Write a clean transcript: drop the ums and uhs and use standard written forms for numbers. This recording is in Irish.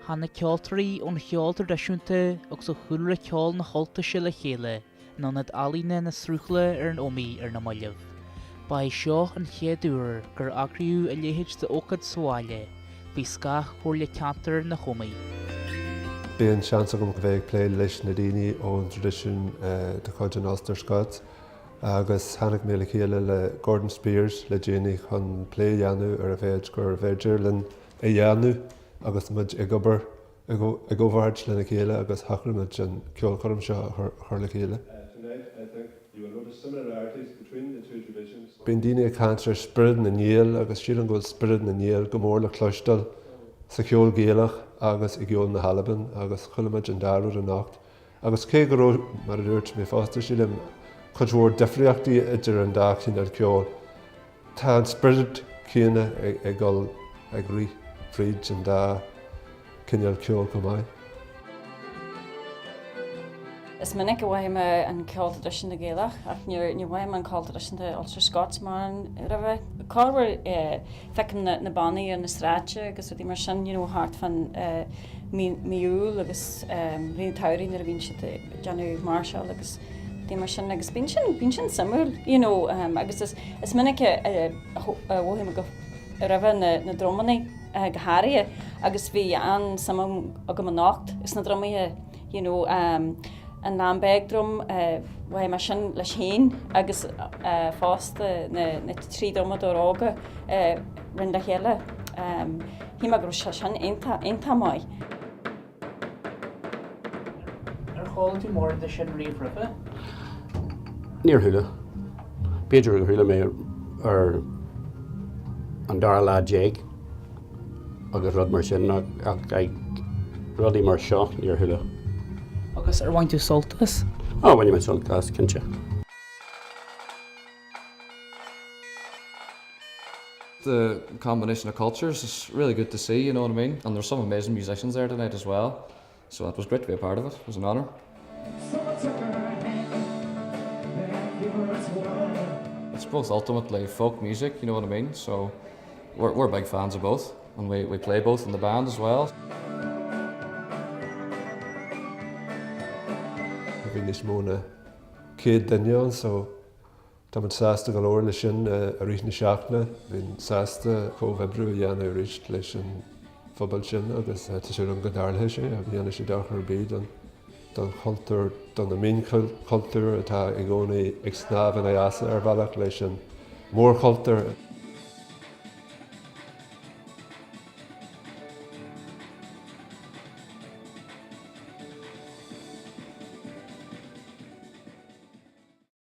Tháinig ceoltóirí ón cheol traidisiúnta agus ó chúlra ceoil na hUltaise le chéile in Ionad Ealaíne na Sruthchalla ar an Ómaigh ar na mallaibh. Ba é seo an chéad uair gur eagraíodh a leithéid d'ócáid sa bhaile faoi scáth Chomhairle Ceantair na hÓmaí. Bhí an seans agam a bheith ag plé leis na daoine ón traidisiún de chuid an Ulster Scots agus tháinig mé le chéile le Gordon Spears le déanaí chun plé a dhéanamh ar a mhéid gur bhféidir linn a dhéanamh agus muid ag obair i gcomhpháirt lena chéile agus shocraigh muid an ceolchoirm seo a chur le chéile. Bíonn daoine ag caint ar spiorad na nGael agus sílim go bhfuil spiorad na nGael go mór le cloisteáil sa cheol Gaelach agus i gceol na hAlban agus chuala muid an dá rud anocht. Agus cé go raibh, mar a dúirt mé fosta, sílim, cuid mhór difríochtaí idir an dá chineál ceoil, Tá an spiorad céanna ag dul ag rith fríd an dá chineál ceoil chomh maith. Is minic a mhothaigh mé an ceol traidisiúnta Gaelach ach níor mhothaigh mé an ceol traidisiúnta Ulster Scots mar roimhe. Corruair feicim na bannaí ar na sráide agus rudaí mar sin you know thart fán mí Iúil agus rith an tsamhraidh nuair a bhíonn siad ag déanamh máirseáil agus rudaí mar sin agus bíonn sin bíonn sin suimiúil you know agus is is minic a a mhothaigh mé go roimhe na na drumannaí go háirithe agus bhí an-suim agam anocht sna drumaithe you know an Lambeg drum mhothaigh mé sin leis féin agus fosta na na trí drumadóir óga rinne le chéile shíl mé go raibh sé sin iontach iontach maith. Ar chuala tú mórán de sin riamh roimhe? Níor chuala. B'fhéidir gur chuala mé ar an dara lá déag agus rud mar sin ach rudaí mar seo níor chuala. Agus ar bhain tú sult as? Ó, bhain mé sult as, cinnte. The combination of cultures is really good to see, you know what I mean? And there's some amazing musicians there tonight as well. So it was great to be a part of it. It was an honor. It's both ultimately folk music, you know what I mean? So we're, we're big fans of both and we, we play both in the band as well. Bhí níos mó ná 100 duine ann so Táimid sásta go leor leis sin i rith na seachtaine. Bhínn sásta comhoibriú a dhéanamh arís leis an phobal sin agus tá súil agam go dtarlóidh sé agus ní dhéanfaidh sé dochar ar bith don chultúr, do na mionchultúir atá i gcónaí ag snámh in aghaidh easa ar bhealach leis an mórchultúr.